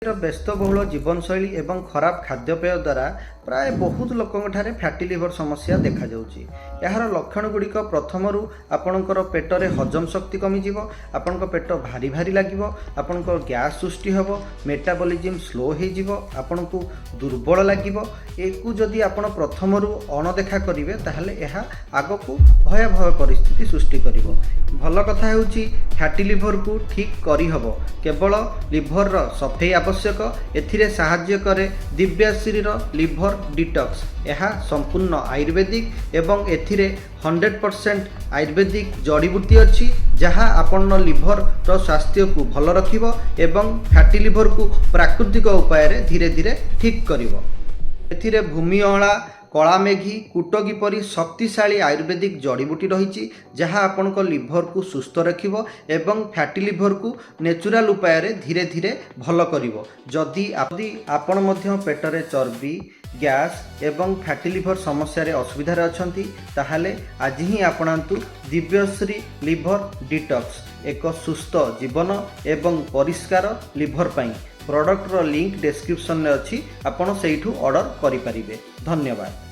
ବ୍ୟସ୍ତବହୁଳ ଜୀବନଶୈଳୀ ଏବଂ ଖରାପ ଖାଦ୍ୟପେୟ ଦ୍ୱାରା ପ୍ରାୟ ବହୁତ ଲୋକଙ୍କଠାରେ ଫ୍ୟାଟି ଲିଭର ସମସ୍ୟା ଦେଖାଯାଉଛି। ଏହାର ଲକ୍ଷଣ ଗୁଡ଼ିକ: ପ୍ରଥମରୁ ଆପଣଙ୍କର ପେଟରେ ହଜମ ଶକ୍ତି କମିଯିବ, ଆପଣଙ୍କ ପେଟ ଭାରି ଭାରି ଲାଗିବ, ଆପଣଙ୍କ ଗ୍ୟାସ୍ ସୃଷ୍ଟି ହେବ, ମେଟାବଲିଜିମ୍ ସ୍ଲୋ ହେଇଯିବ, ଆପଣଙ୍କୁ ଦୁର୍ବଳ ଲାଗିବ। ଏକୁ ଯଦି ଆପଣ ପ୍ରଥମରୁ ଅଣଦେଖା କରିବେ, ତାହେଲେ ଏହା ଆଗକୁ ଭୟାବହ ପରିସ୍ଥିତି ସୃଷ୍ଟି କରିବ। ଭଲ କଥା ହେଉଛି, ଫ୍ୟାଟି ଲିଭରକୁ ଠିକ୍ କରିହେବ, କେବଳ ଲିଭରର ସଫେଇ ଆବଶ୍ୟକ। ଏଥିରେ ସାହାଯ୍ୟ କରେ ଦିବ୍ୟାଶ୍ରୀର ଲିଭର ଡିଟକ୍ସ। ଏହା ସମ୍ପୂର୍ଣ୍ଣ ଆୟୁର୍ବେଦିକ ଏବଂ ଏଥିରେ 100% ଆୟୁର୍ବେଦିକ ଜଡ଼ିବୁଟି ଅଛି, ଯାହା ଆପଣଙ୍କ ଲିଭରର ସ୍ୱାସ୍ଥ୍ୟକୁ ଭଲ ରଖିବ ଏବଂ ଫ୍ୟାଟି ଲିଭରକୁ ପ୍ରାକୃତିକ ଉପାୟରେ ଧୀରେ ଧୀରେ ଠିକ୍ କରିବ। ଏଥିରେ ଭୂମି ଅଁଳା, କଳାମେଘୀ, କୁଟକି ପରି ଶକ୍ତିଶାଳୀ ଆୟୁର୍ବେଦିକ ଜଡ଼ିବୁଟି ରହିଛି, ଯାହା ଆପଣଙ୍କ ଲିଭରକୁ ସୁସ୍ଥ ରଖିବ ଏବଂ ଫ୍ୟାଟି ଲିଭରକୁ ନ୍ୟାଚୁରାଲ ଉପାୟରେ ଧୀରେ ଧୀରେ ଭଲ କରିବ। ଯଦି ଆପଣ ମଧ୍ୟ ପେଟରେ ଚର୍ବି, ଗ୍ୟାସ୍ ଏବଂ ଫ୍ୟାଟି ଲିଭର ସମସ୍ୟାରେ ଅସୁବିଧାରେ ଅଛନ୍ତି, ତାହେଲେ ଆଜି ହିଁ ଆପଣାନ୍ତୁ ଦିବ୍ୟଶ୍ରୀ ଲିଭର ଡିଟକ୍ସ, ଏକ ସୁସ୍ଥ ଜୀବନ ଏବଂ ପରିଷ୍କାର ଲିଭର ପାଇଁ। ପ୍ରଡ଼କ୍ଟର ଲିଙ୍କ ଡେସ୍କ୍ରିପସନରେ ଅଛି, ଆପଣ ସେଇଠୁ ଅର୍ଡ଼ର କରିପାରିବେ। ଧନ୍ୟବାଦ।